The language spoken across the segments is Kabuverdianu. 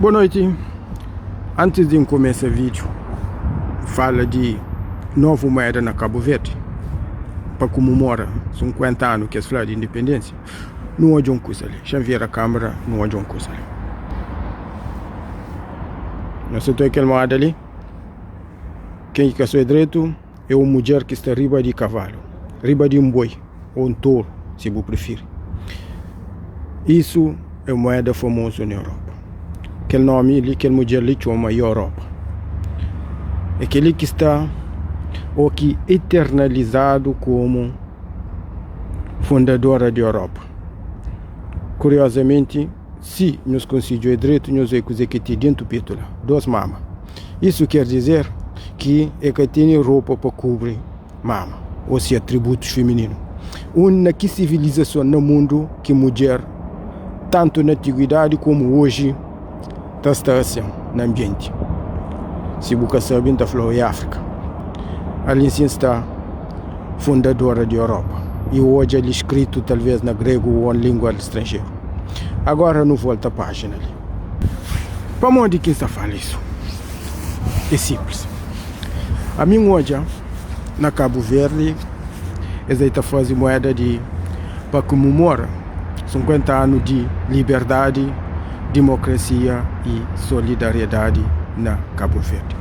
Boa noiti. Antis di N kumesa vídiu, fala di novu moeda na Kabu Verdi pa kumemora 50 anu ki es fla di indipendênsia. Nu odja un kuza li. Xa N vira kâmera, nu odja un kuza li. Nhos ta odja kel moeda li? Ken ki ka sai dretu é un mudjer ki sta riba di kavalu, riba di un boi ô un toru, si bu prifiri. Isu é mueda famozu na Europa. Kel nomi li, kel mudjer li txoma Europa. É kel-li ki sta ô ki eternalizadu komu fundadora di Europa. Kuriozamenti, Si nhos konsedju é dretu, nhos oe kuze ki ti dentu petu la, dos mama. Isu ker dizer ki e ka tene ropa pa kubri mama o si atributus femininu. Un na ki sivilizason na mundu ki mudjer, tantu na antiguidadi komu oji, ta sta asin na anbienti? Si bu ka sabe, N ta fla-u é Afrika. Ali nsin sta fundadora di Europa i odja li skritu talvez na gregu o lingua stranjeru. Agora nu volta pajina li. Pamodi ki N sta fala isu? É simplis. Ami N odja na Kabu Verdi es ai ta faze moeda di pa kumemora 50 anu di liberdadi, dimokrasia i solidariedadi na Kabu Verdi.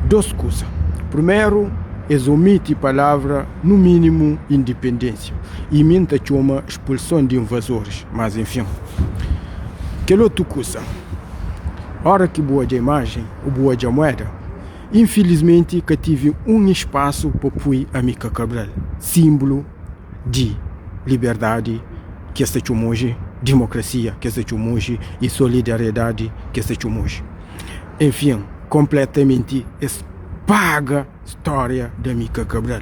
Dos kuza. Primeru, es omiti palavra nu minimu indipendênsia i mi N ta txoma spulson di invazoris, mas enfin. Kel otu kuza, ora ki bu odja imajen o bu odja mueda, infilismenti ka tive un ispasu pa pui Amika Kabral, simbulu di liberdadi ki es ta txoma oji, dimokrasia ki es ta txoma oji i solidariedadi ki es ta txoma oji. Enfin, konpletamenti es paga stória di Amika Kabral.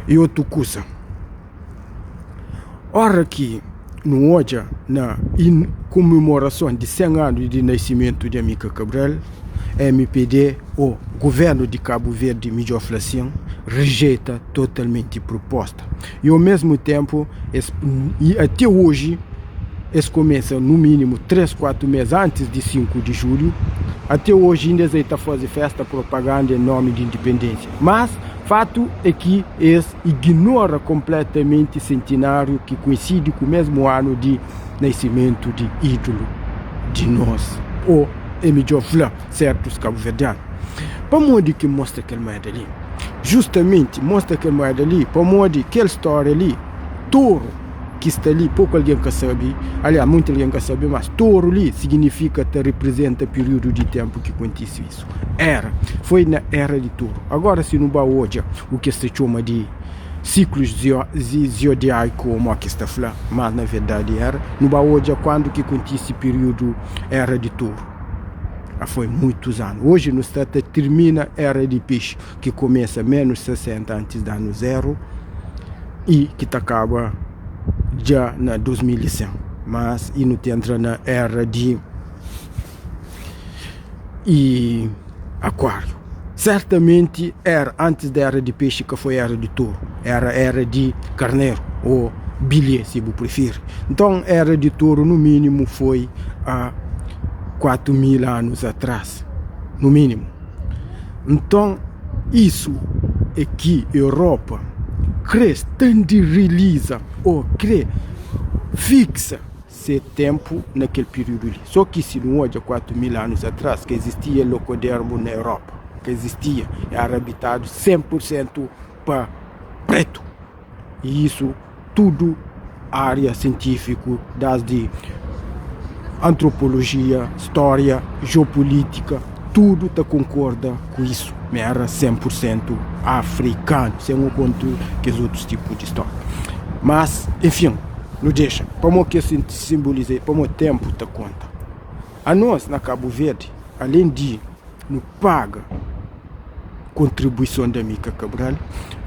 I otu kuza, ora ki nu odja na komemorason di 100 anu di nasimentu di Amika Kabral, mpd ô Guvernu di Kabu Verdi, midjór fla sin, rejeita totalmenti pruposta. I omesmu tenpu, es, i ate oji, es kumesa nu minimu 3, 4 mes antis di 5 di julhu, ate oji inda es ai ta faze festa propaganda en nomi di indipendensia. Mas fatu e ki es ignora konpletamenti sentinariu ki koinsidi ku mesmu anu di nasimentu di idulu di nos, o e midjor fla, sertus kabuverdianu. Pamodi ki N mostra kel moeda li? Justamenti mostra kel moeda li pamodi kel storia li, toru ki sta li poku algen ka sabe, aliás monti algen ka sabe, mas toru li siginifika ta riprizenta piriudu di tenpu ki kontise isu. Era, foi na era di toru. Agora si nu ba odja u ki es ta txoma di siklus ziodiaiku o mo ki es ta fla, mas na verdadi era, nu ba odja kuandu ki kontise piriudu era di toru. A foi muitus anu. Oji nu sta ta tirmina era di pexi ki kumesa menus 60 antis di anu zeru i ki ta kaba dja na 2100. Mas i nu ta entra na era di i akuáriu. Sertamenti era antis di era di pexi ka foi era di toru, era era di karneru o bilhe si bu prifiri. Nton era di toru nu minimu foi a 4000 anus atras, nu minimu. Nton isu é ki Europa kre standiriliza o kre fiksa se tenpu na kel piriudu li. So ki si nu odja 4000 anus atras ka izistia lokodermu na Europa, ka izistia, era abitadu 100 pur sentu pa pretu. I isu tudu ária sientífiku, dasdi antropolojia, stória, jeopulítika, tudu ta konkorda ku isu, ma éra 100 pur sentu afrikanu, sen o kontu kes otus tipu di stória. Mas, enfin, nu dexa. Pamodi ki es sinboliza? Pamodi ténpu ta konta. Anos na Kabu Verdi, alén di nu paga kontribuison di Amika Kabral,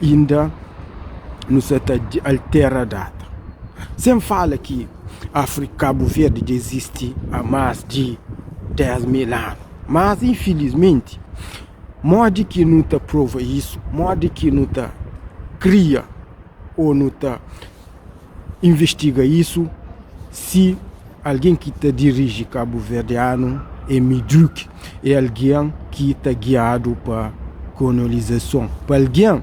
inda nu sa ta altera data. Sen fala ki Kabu Verdi dja izisti a mas di 10 mil anu. Mas, infilismenti, modi ki nu ta prova isu? Modi ki nu ta kria ô nu ta investiga isu si. Algen ki ta diriji kabuverdianu é midruk, é algen ki ta giadu pa kolonizason, pa algen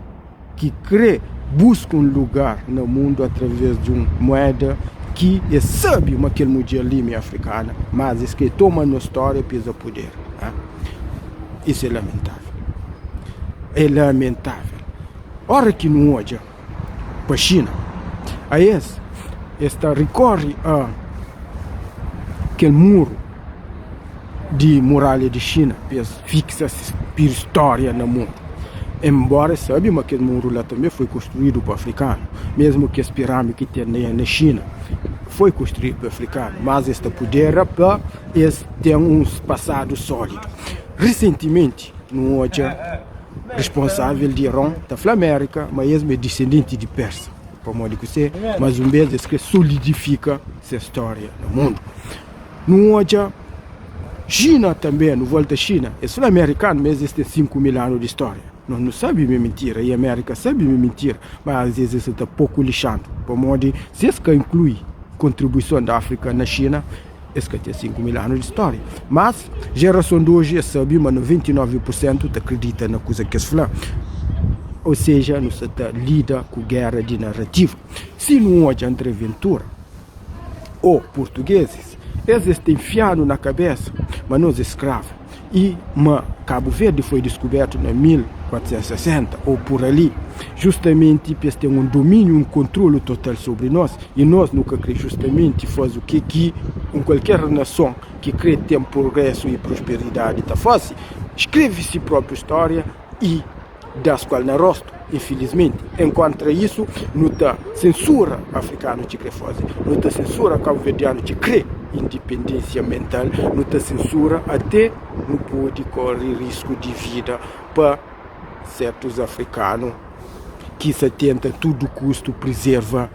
ki krê buska un lugar na mundu através di un mueda ki es sabe ma kel mudjer li ma é afrikana, mas es krê toma nos stória pa es da puder. Isu é lamentável. É lamentável. Ora ki nu odja pa Xina, aes es ta rikori a kel muru di muralha di Xina pa es fiksa ses stória na mundu. Enbora es sabe ma kel muru la tanbe foi konstruídu pa afrikanu, mesmu kes pirâmidi ki ten na Xina foi konstruídu pa afrikanu, mas es ta pudera pa es ten un pasadu sólidu. Risentimenti nu odja responsável di Iron ta fla Amérika ma es ma é disendenti di Persa. Pamodi kuse? Más un bês es krê solidifika ses stória na mundu. Nu odja Xina tanbê, nu volta Xina, es fla amerikanu ma es ten 5000 anu di stória. Nos nu sabe ma é mintira i Amérika sabe ma é mintira, má asvês es ta poku lixandu pamodi si es ka inklui kontribuison di Áfrika na Xina, Es ka ten 5000 anu di stória. Mas, jerason di oji es sabe ma 99 pur sentu ta kridita na kuza ki es fla. Ou seja, nu sa ta lida ku géra di narativa. Si nu odja André Ventura ô purtugezis, es es ta infia-nu na kabésa ma nos é skravu. i ma Kabu Verdi foi diskubertu na 1460 ou pur ali, justamenti pa es ten un dumíniu, un kontrolu total sobri nos, i nos nu ka kre justamenti faze u ke ki un kualker nason ki kre ten progresu i prosperidadi ta fase, skreve si propriu stória i. das kual na rostu, infilismenti. Enkontra isu, nu ta sensura afrikanu ki kre faze, nu ta sensura kabuverdianu ki kre indipendensia mental, nu ta sensura ate nu pode kore risku di vida pa sertus afrikanu ki sa tenta tudu kustu prizerva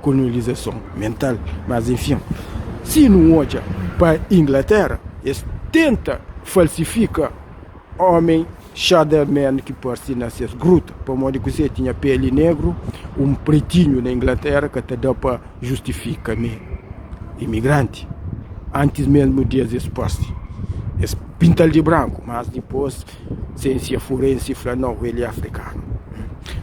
kolonizason mental. Mas enfin, si nu odja pa Inglatera, es tenta falsifika omen Shaderman ki parse na ses gruta, pamodi kuzê? Tinha peli negru, un pretinhu na Inglatera ka ta da pa justifika me imigranti. Antis mesmu di es es parse, es pinta-l di branku, mas dipôs siensia forensi fla nau, el é afrikanu.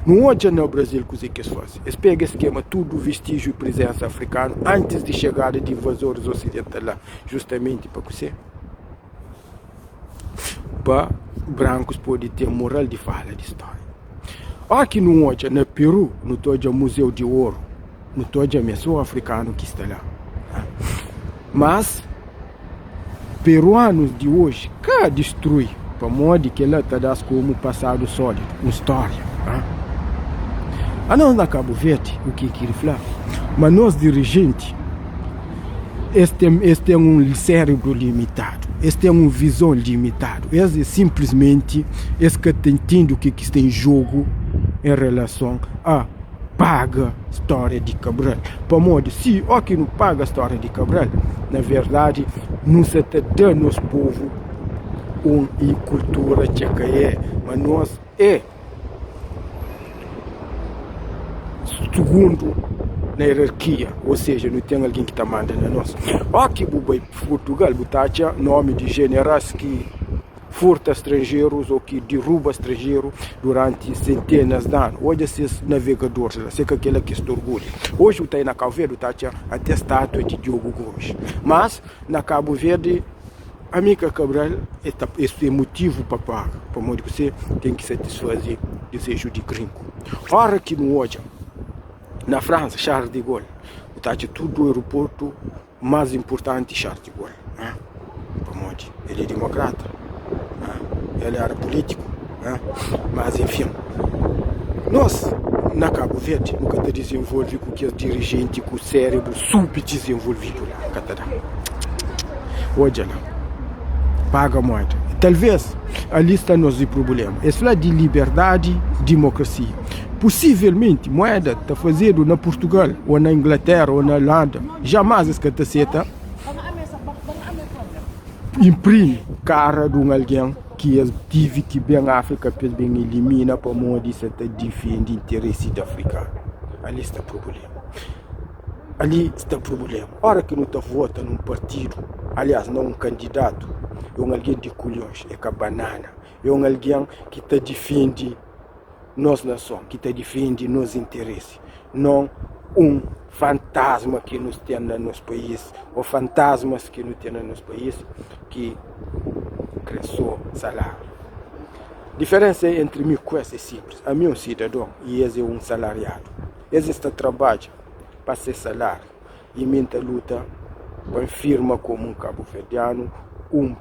Nu odja na Brazil kuzê ki es faze, es pega es kema tudu vestiju i prizensa afrikanu antis di xegada di invazoris osidental la, justamenti pa kuzê? Pa brankus pode ten moral di fala di stória. Óki ki nu odja na Peru, nu ta odja Muzeu di Oru, nu ta odja ma é sô afrikanu ki sta la. Mas peruanus di oji ka distrui, pamodi kel-la ta da-s komu pasadu sólidu, un stória. Anos na Kabu Verdi, u ki N kiri fla, ma nos dirijenti, Es ten, es ten un sérebru limitadu, es ten un vizon limitadu, es é sinplismenti es ka ta intende u ke ki sta en jogu en relason a paga stória di Cabral. Pamodi si ó ki nu paga stória di Cabral, na verdadi nu sa ta da nos povu un kultura txê ka é, ma nos é. Sugundu na ierarkia, ou seja, nu ten algen ki ta manda na nos. Ó ki bu bai Purtugal, bu ta atxa nomi di jenerais ki furta stranjerus ô ki diruba stranjeru duranti sentenas di anu. Odja ses navegadoris la, se ka kela ki es ta orgulha. Oji bu ta bai na Kabu Verdi, bu ta atxa ate statua di Diogo Gomes. Mas na Kabu Verdi. Amílcar Cabral é ta es é motivu pa paga pamodi kuse ten ki satisfaze dizeju di gringu. Ora ki nu odja na Fransa Charles de Gaulle bu ta atxa tudu aeroportu más inpurtanti Charles de Gaulle pamodi el é dimokrata el éra pulítiku mas enfin nos na Kabu Verdi nu ka ta dizenvolve ku kes dirijenti ku sérebru subdizenvolvidu la ka ta da. Odja la, paga moeda. Talvês ali sta nos di prubléma. Es fla di liberdadi, dimokrasia. Pusivelmenti moeda ta fazedu na Purtugal ô na Inglatéra ô na Holanda. Jamais es ka ta seta inprimi kara di un algen ki es tivi ki ben Áfrika pa es ben ilimina pamodi sa ta difende interesi di afrikanu. Ali sta prubléma. Ali sta prubléma. Óra ki nu ta vota nun partidu, aliás na un kandidatu, é un algen di kulhons, é ka banana, é un algen ki ta difende nos nason, ki ta difende nos interesi, non un fantasma ki nu ten na nos país ô fantasmas ki nu ten na nos país ki kre sô saláriu. Diferensa entri mi ku es é sinplis, ami é un sidadon i es é un salariadu. Es es ta trabadja pa ses saláriu i mi N ta luta pa N firma komu un kabuverdianu, un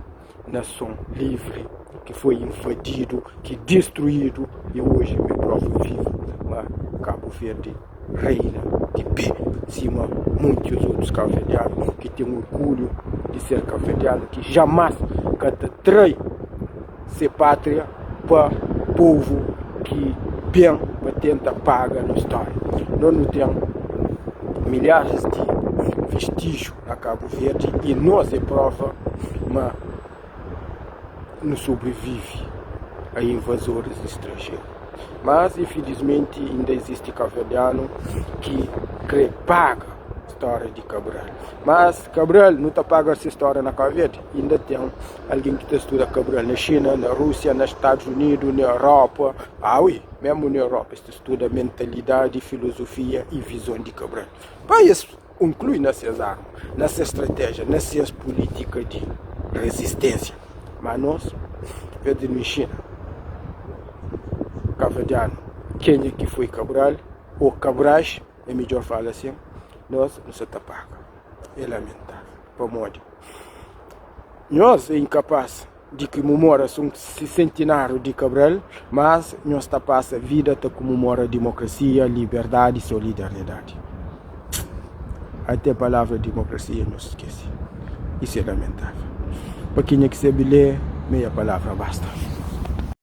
nason livri ki foi invadidu, ki distruídu i oji mi prova vivu ma Kabu Verdi reina di pé sima muntus otus kabuverdianu ki ten orgulhu di ser kabuverdianu ki jamais ka ta trai se pátria pa povu ki ben pa tenta paga nos stória. Nos nu ten milharis di vestiju na Kabu Verdi i nos é prova ma nu sobrivivi a invazoris stranjeru. Mas infilismenti inda izisti kabuverdianu ki kre paga stória di Kabral. Mas Kabral nu ta paga se stória na Kabu Verdi? Inda ten algen ki ta studa Kabral na Xina, na Rúsia, na Stadus Unidu, na Europa. Aui, mésmu na Europa es ta studa mentalidadi, filozofia i vizon di Kabral. Pa es nklui na ses arma, na ses stratéjia, na ses pulítika di rezisténsia. Má nos, nvês di nu inxina kabuverdianu kenha ki foi Kabral ô Kabrais, é midjór fala asin, nos nu sa ta paga. É lamentável. Pamodi? Nhos é inkapás di kumemora sentináriu di Cabral, mas nhos ta pasa vida ta kumemora dimokrasia, liberdadi, solidariedadi. Até palavra dimokrasia nhos skese. Isu é lamentável. Pa kenha ki sabe lé, meia palavra basta.